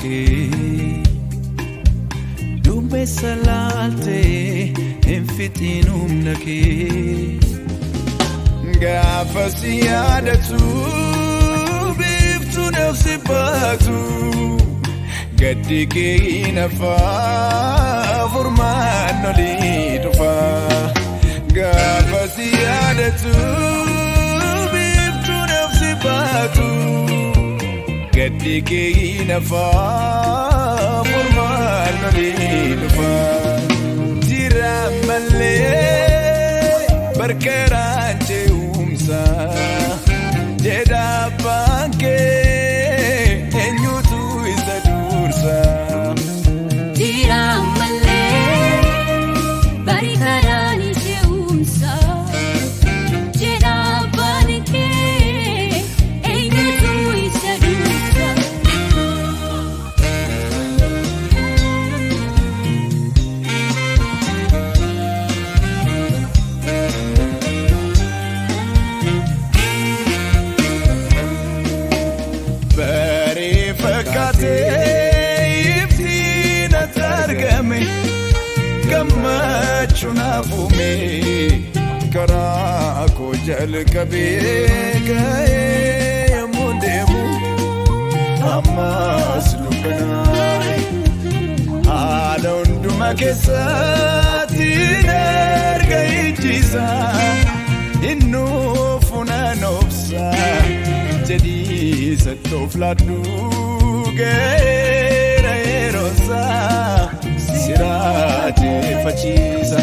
kee. Duumessa laaltee hin fixiin humna kee. Gaafa si yaadatu biiftuu nafsi baatu, gaddi kee hin hafaa, furmaan olii dhufa. Gaafa si yaadatu biiftuu nafsi baatu, gaddi kee hin hafaa, furmaan olii dhufa. Jira malee barkaraan ce'umsa jedha abbaan kee, eenyutu isa dursa? Jira malee bari karaan ce'umsa jedha abbaan kee, eenyutu isa dursa? Baree fakkaatee iftiin ati argame, gammachuun hafuume, karaa koo jalqabee ka'ee yommuu deemu ammas dukkanaa'e. Haala hundumaa keessatti erga ijjiisa innuufu nan obsa jedhiisa toof laadhu, ga'eera yeroosaa siraajeeffachiisa.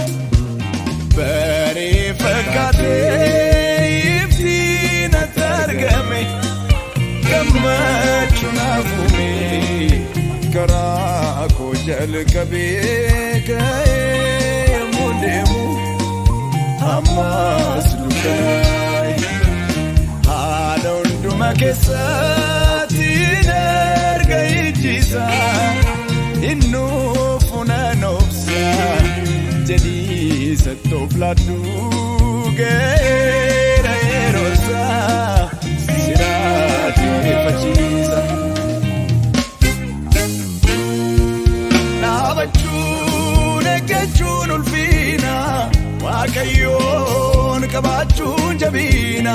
Baree fakkaatee iftiin ati argame, gammachuun hafuume, karaa koo jalqabee ka'ee yommuu deemu ammas dukkanaa'e. Haala hundumaa keessatti erga ijjiisa innuufu nan obsa jedhiisa toof laadhu, ga'eera yeroosaa siraajeeffachiisa. Dhaabachuun eeggachuun ulfiina, Waaqayyoon qabaachuun jabiina.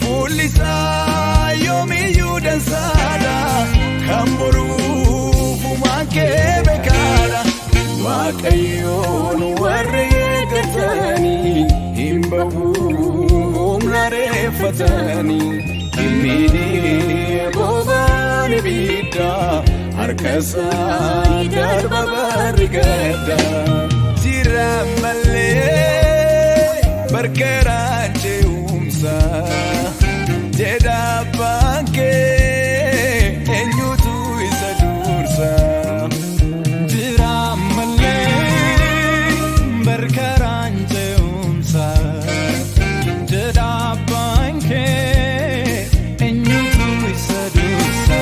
Fuulli isaa yoomiyyuu dansaadha, kan boruuf uumaan kee beekaadha. Waaqayyoon warri eeggatanii hin bahu humna reeffatanii. Hin miidhee bobaan ibiddaa, harka isaa darba barri gaddaa. Jira malee barkaraan ce'umsa jedha abbaan kee, eenyutu isa dursa? Jira malee barkaraan ce'umsa jedha abbaan kee, eenyutu isa dursa?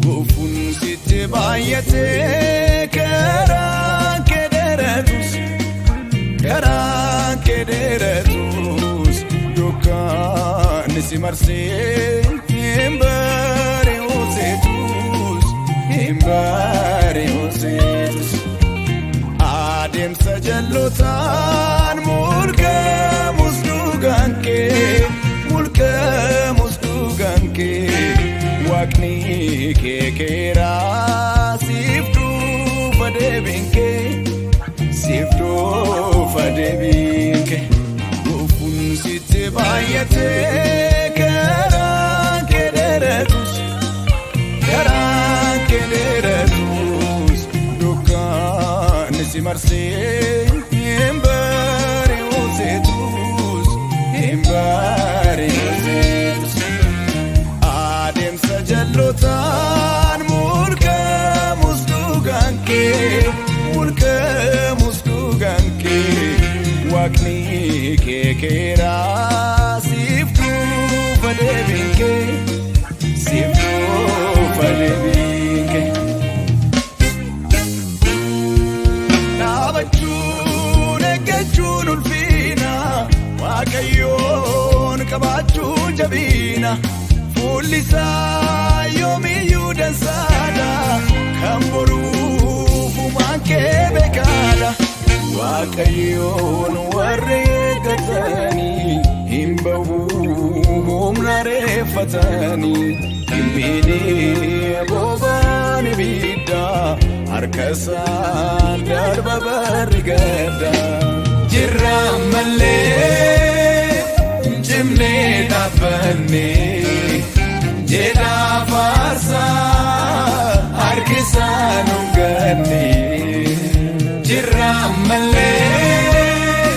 Gufuun sitti baay'atee karaan kee dheeratus, karaan kee dheeratus, dukkaanni si marsee hin bari'u seetus, hin bari'u seetus. Adeemsa jallotaan mulqamus dhugaan kee, mulqamus dhugaan kee, Waaqni kee keeraa siif dhufa deebiin kee, siif dhufa deebiin kee. Gufuun sitti baay'atee karaan kee dheeratus, karaan kee dheeratus, dukkaanni si marsee hin bari'u seetus, hin bari'u seetus. Adeemsa Waaqni kee keeraa siif dhufa deebiin kee, siif dhufa deebiin kee. Dhaabachuun eeggachuun ulfiina, Waaqayyoon qabaachuun jabiina. Fuulli isaa yoomiyyuu dansaadha, kan boruuf uumaan kee beekaadha. Waaqayyoon warri eeggatanii hin bahu humna reeffatanii. Dhimmiin bobaan ibiddaa harka isaan darba barri gaddaa. Jirra malee cimnee dhaabbannee jedhaa faarsaa, harki isaa nu gannee. Jirra malee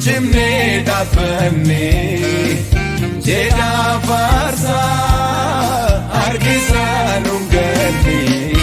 cimnee dhaabbannee jedhaa faarsaa, harki isaa nu gannee.